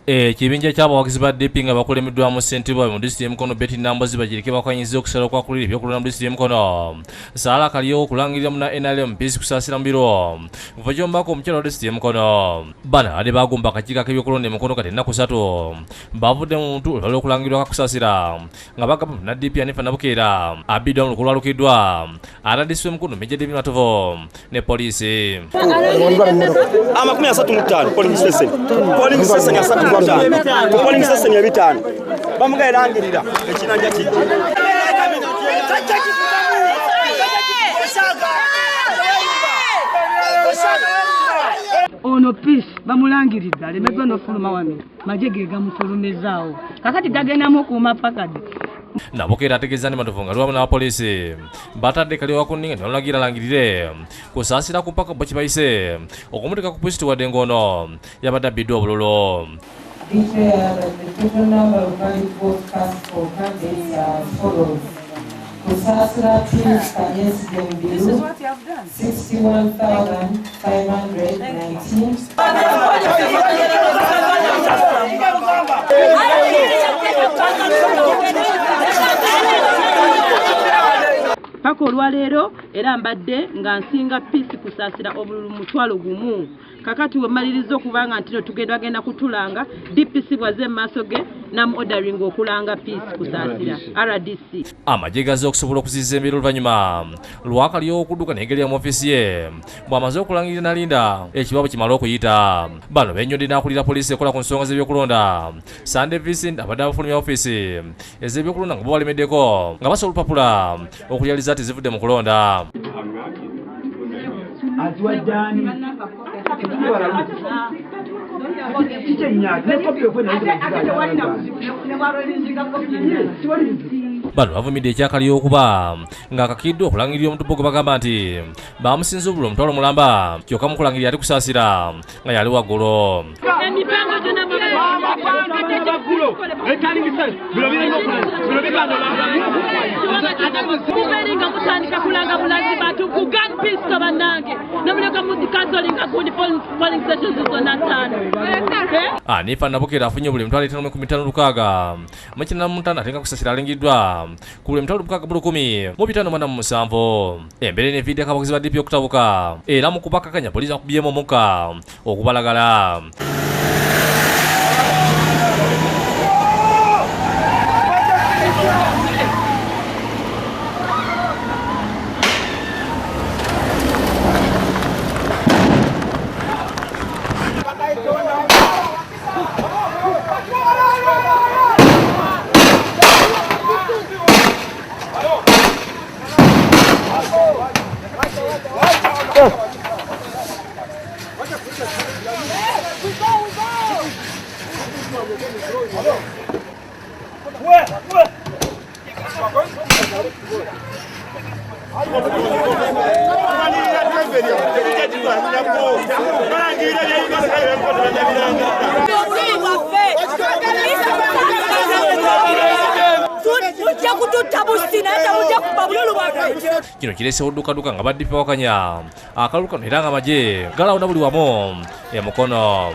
Ekibinja ky'abawagizi ba DP nga bakulembeddwamu ssentebe waabwe mu disitulikiti y'e Mukono Betty Nambooze Bagireke bakwanyizza okusala okwakulira ebyokulonda mu disitulikiti y'e Mukono Sarah Kalyowo okulangirira munna NRM Peace Kusaasira Mubiru mu kifo ky'omubaka omukyala wa disitulikiti y'e Mukono. Bano abadde bagumba akakiiko ak'ebyokulonda e Mukono kati ennaku ssatu bavudde mu muntu olwali okulangirirwa Kakusaasira nga bagamba munna DP Hanifa Nabukeera abbiddwa mu lukwe olwalukiddwa RDC w'e Mukono Major David Matovu ne poliisi. 35 polling station, polling station 35, ku polling station 5 bamugaye langirira ekinanja kijje. Ono Peace bamulangiridde alemeddwa n'ofuluma wano, magye ge gamufulumizaawo kakati gagendamu okuuma pakadi. Nabukeera ategeeza nti Matovu nga lwamu n'abapoliisi batadde Kalyowa ku nninga ne bamulagira alangirire Kusaasira ku mpaka bo kibayise okumuteeka ku pulisi wadde ng'ono yabadde abbiddwa obululu. Declare that the total number of valid votes cast for candidates are as follows. Kusasira Peace Kanyesige Mubiru, 61,519. Paka olwaleero era mbadde nga nsinga Peace Kusaasira obululu 10,000. Kakati we mmaliriza okubanga nti no tugenda bagenda kutulanga DPC bw'azze mu maaso ge namu ordering okulanga Peace Kusaasira RDC. Amagye gazze okusobola okuziyiza embeera oluvannyuma lwa Kalyowo okudduka n'egerera mu ofiisi ye bw'amaze okulangirira n'alinda ekibabo kimale okuyita. Bano bennyodde n'akulira poliisi ekola ku nsonga z'ebyokulonda Sunday Vincent abadde abafulumya ofiisi ez'ebyokulonda nga bo balemeddeko nga basa olupapula okulya lizaati zivudde mu kulonda. Bano bavumidde ekyakalyo okuba ng'akakiddwa okulangirira omutubo gwe bagamba nti bamusinze obululu 100,000 mulamba kyokka mu kulangirira ate Kusaasira nga yali waggulu. Nga mutandika kulanga bulazi bantu ku gun pistol bannange nemuleka mukansolinga gundi polling stations zonna ttaano. Anifa Nabukeera afunye buli 5,565 ate nga Kusasira alingiddwa ku buli 6,657. Embeera eno eviiriddeko abawagizi ba DP okutabuka era mu kubakakanya poliisi akubyemu omukka okubalagala. Kino kireesewo ddukaduka nga baddipa wakanya akalulu kano era nga amagye galawuna buli wamu e Mukono.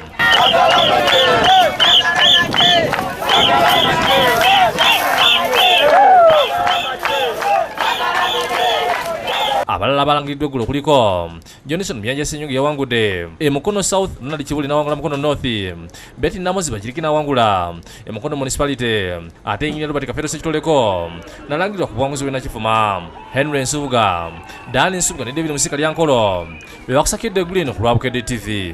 Abalala abalangiriddwa eggulo kuliko Johnson Muyanja Ssenyonga yawangudde e Mukono South, Ronald Kibuli n'awangula Mukono North, Betty Namuzi Bagiriki n'awangula e Mukono Municipality, ate Engineer Robert Kafeero Ssekitoleko n'alangirirwa ku buwanguzi bw'e Nakifuma. Henry Nsubuga, Dan Nsubuga ne David Musika Lyankolo be bakusakidde eggulo eno ku lwa Bukedde TV.